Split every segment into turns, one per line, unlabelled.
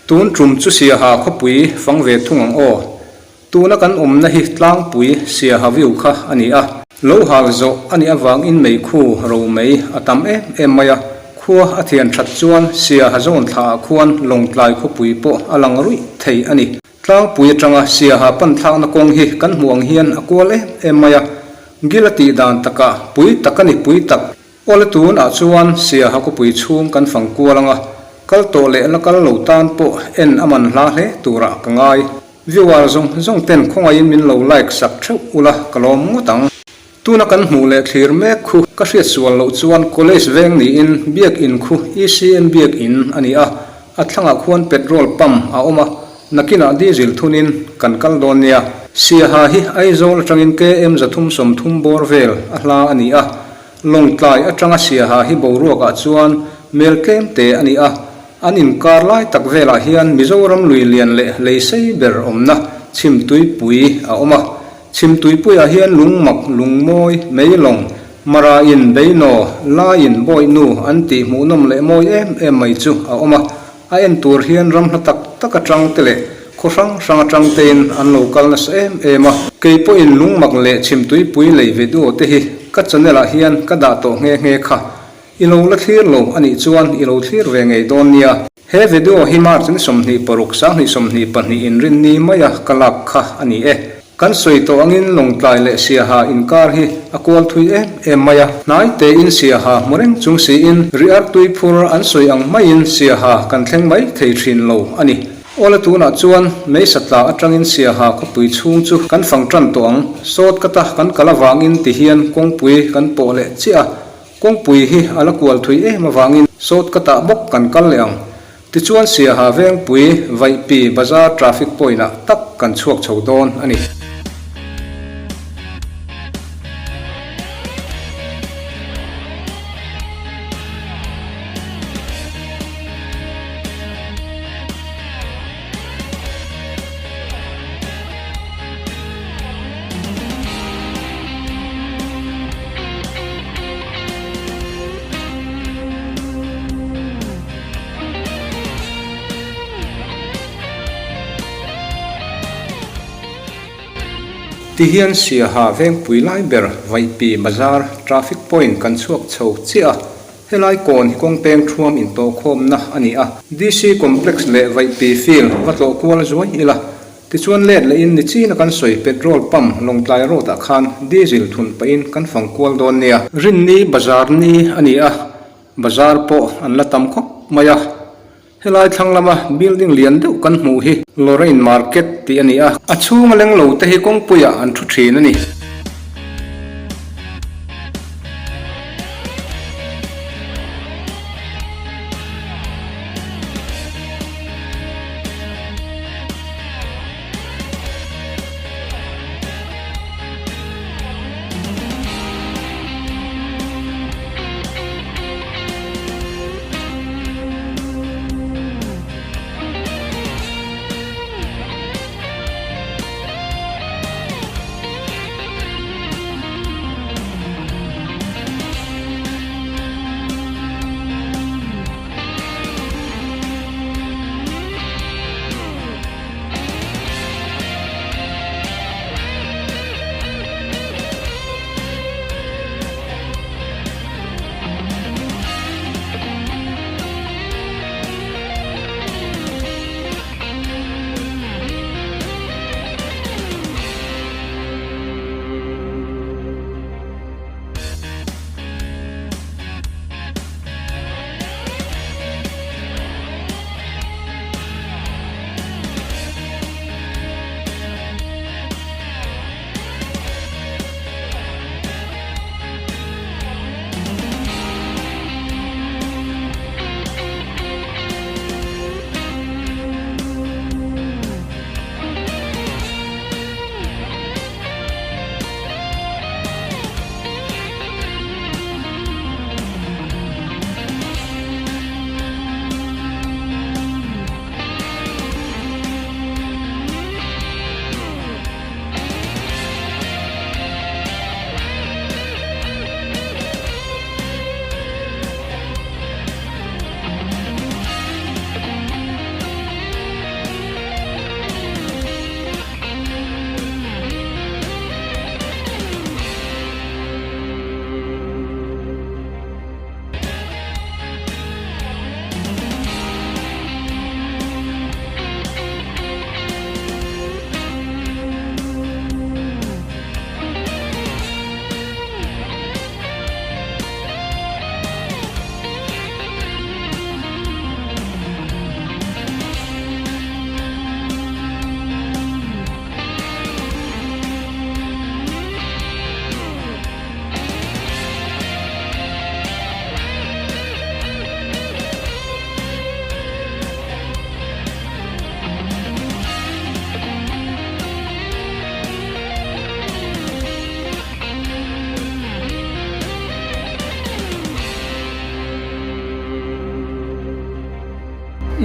Tun tum chu Siaha khawpui fang ve thung ang aw. Tuna kan awmna hi tlangpui Siaha view kha a ni a. Lo hal zawh a nih avangin meikhu ro mei a tam em em mai a, khua a thian that chuan Siaha zawn thlaah khuan Lawngtlai khawpui pawh a lang ruih thei a ni. Tlangpui atanga Siaha pan thlakna kawng hi kan hmuh ang hian a kual em em mai a, Gila tih dan takah pui tak a ni pui tak. Awle tunah chuan Siaha khawpui chhung kan fang kual anga, kal tawh leh la kal lo tan pawh en a man hla hle turah ka ngai. Viewer zawng zawng ten khawngaihin min lo like sak theuh ula ka lawm ngawt ang. Tuna kan hmuh leh thlir mek khu ka hriat sual loh chuan college veng niin biak in khu ECM biak in a ni a, a thlangah khuan petrol pump a awm a, nakinah diesel thunin kan kal dawn nia. Siaha hi Aizawl atangin KM 330 bawr vel a hla a ni a, Lawngtlai atanga Siaha hi boruakah chuan mel tlem te a ni a, an inkar lai tak velah hian Mizoram lui lian leh lei sei ber awmna Chhimtuipui a awm a. Chhimtuipuiah hian lungmak, lungmawi, meilawng, marain, beinaw, laiin, bawihnu an tih hmuhnawm leh mawi em em mai chu a awm a. A en tur hian ram hla tak tak atang te leh khaw hrang hrang atang tein an lo kal nasa em em a. Kei pawhin lungmak leh chhimtuipui lei video te hi ka channel ah hian ka dah tawh nghe nghe kha. I lo la thlir lo a nih chuan i lo thlir ve ngei dawn nia. He video hi March ni 26 2022 inrinni maia ka lak kha a ni e. Kan sawi tawh angin Lawngtlai leh Siaha inkar hi a kual thui em em mai a. Hnai tein Siaha hmu reng chung siin Riar tui phur an sawi ang maiin Siaha kan thleng mai thei thin lo a ni. Awle tunah chuan May satla atangin Siaha khawpui chhung chu kan fang tan tawh ang. Sawt ka ta kan kal avangin tihian kawngpui kan pawh leh chiah a. Kawngpui hi a la kual thui em avangin sawt ka tah bawk kan kal leh ang. Tichuan Siaha Vengpui Vaihpi Bazar Traffic Point ah tak kan chhuak chho dawn a ni. Tihian Siaha Vengpui lai ber Vaihpi Bazar Traffic Point kan chhuak chho chiah a, helai kawn hi kawng peng thuam intawhkhawmna a ni a. DC Complex leh Vaihpi Field va tlawh kual zuai ila Tichuan let lehin ni china kan sawi petrol pump Lawngtlai road ah khan diesel thun pahin kan fang kual dawn nia. Rinni bazar ni a ni a, bazar pawh an la tam khawp mai a. Helai thlang lama building lian deuh kan hmuh hi Lorraine Market tih a ni a, a chhunga leng lo te hi kawngpuiah an thu thin a ni.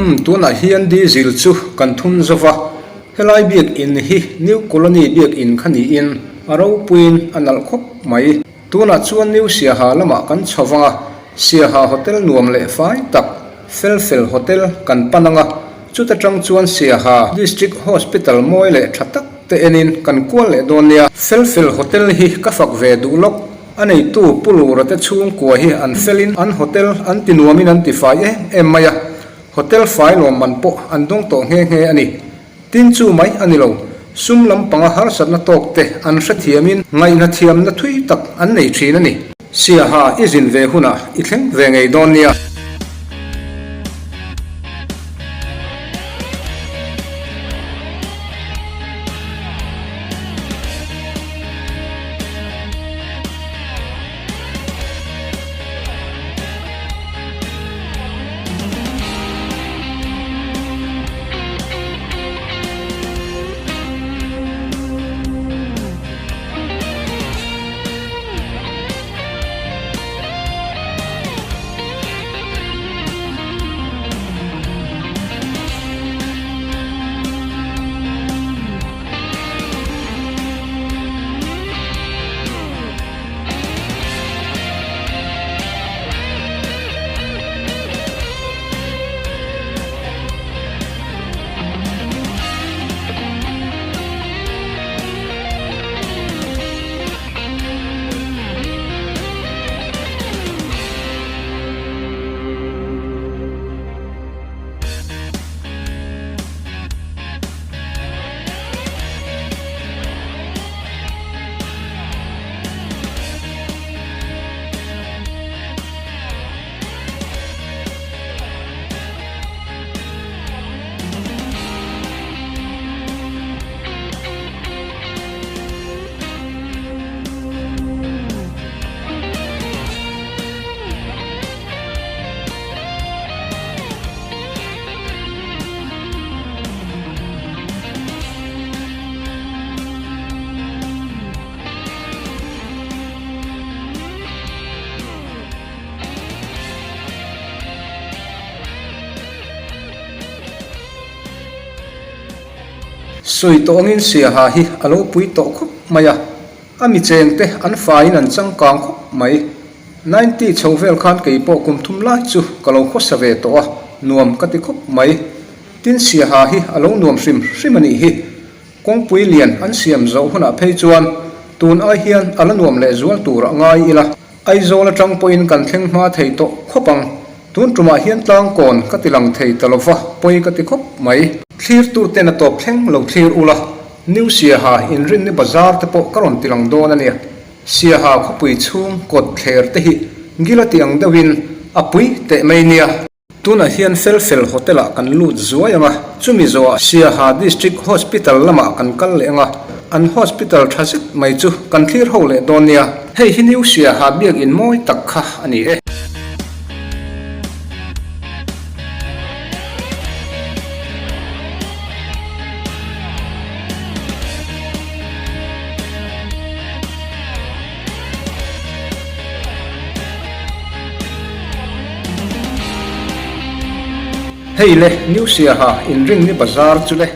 Umm, tunah hian diesel chu kan thun zo va, helai biak in hi New Colony biak in kha niin a ropuiin a nalh khawp mai. Tunah chuan New Siaha lamah kan chho vang a, Siaha Hotel nuam leh fai tak, Felfel Hotel kan pan ang a, chuta tang chuan Siaha District Hospital mawi leh tha tak te enin kan kual leh dawn nia. Felfel Hotel hi ka fak ve duh lawk, a neitu Pu Lura te chhungkua hi an felin an hotel an ti nuamin an ti fai em em mai a, hotel fai lawmman pawh an dawng tawh nghe nghe a ni. Tin chu mai a ni lo, sum lampanga harsatna tawk te an hrethiamin ngaihna thiamna thui tak an nei thin a ni. Siaha i zin ve hunah i thleng ve ngei dawn nia. Sawi tawh angin Siaha hi a lo pui tawh khawp mai a, a mi chengte an faiin an changkang khawp mai. Ninety chho vel khan kei pawh kum thum lai chu ka lo khawsa ve tawh a, nuam ka ti khawp mai. Tin Siaha hi a lo nuam hrim hrim a nih hi. Kawngpui lian an siam zawh hunah phei chuan tun ai hian a la nuam leh zual tur a ngai ila. Aizawl atang pawhin kan thleng hma thei tawh khawp ang. Tun tumah hian tlangkawn ka ti lang thei ta lova, pawi ka ti khawp mai. Thlirtuten a tawp thleng lo thlir ula, New Siaha inrinni bazar te pawh ka rawn ti lang dawn a nia. Siaha khawpui chhung kawt thler te hi gila ti ang deuhin a pui teh mai nia. Tunah hian Felfel Hotel-ah kan lut zuai ang a, chumi zawhah Siaha District Hospital lamah kan kal leh ang a, an hospital tha zet mai chu kan thlir ho leh dawn nia. Hei hi New Siaha biakinn mawi tak kha a ni e. Hei le, New Siaha inrinni bazar chu le.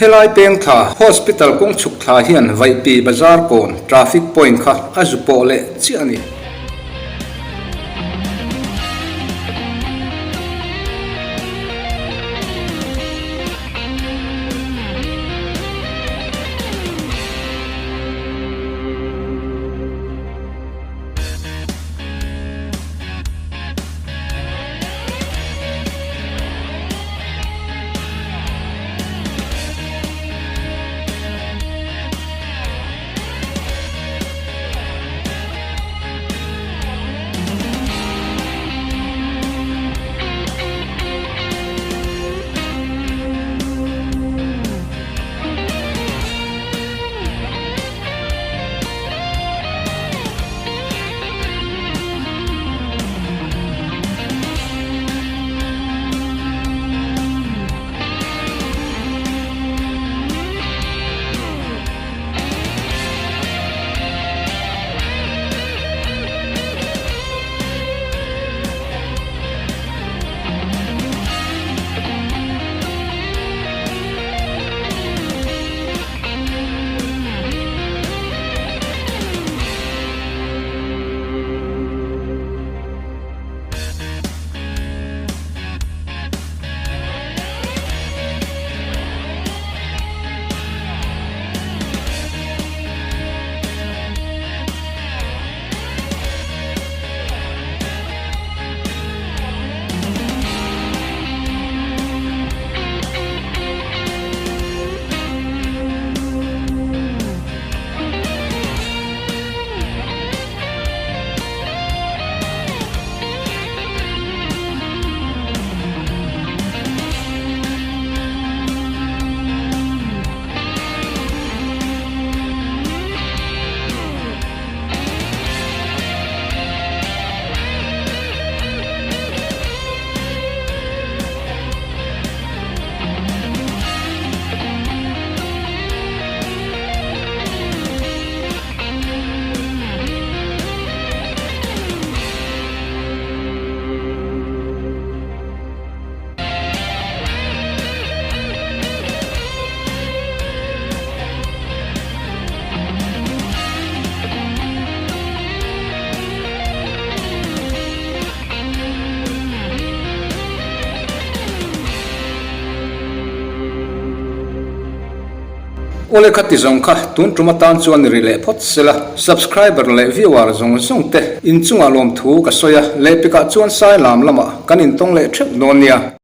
Helai peng thla Hospital kawng chhuk thla hian Vaihpi Bazar kawn traffic point kha a zu pawh leh chiah a ni. Awle kha ti zawng kha tun tum atan chuan ri leh phawt sela, subscriber leh viewer zawng zawng te inchungah lawmthu ka sawi a, lehpekah chuan Sailam lamah kan intawng leh theuh dawn nia.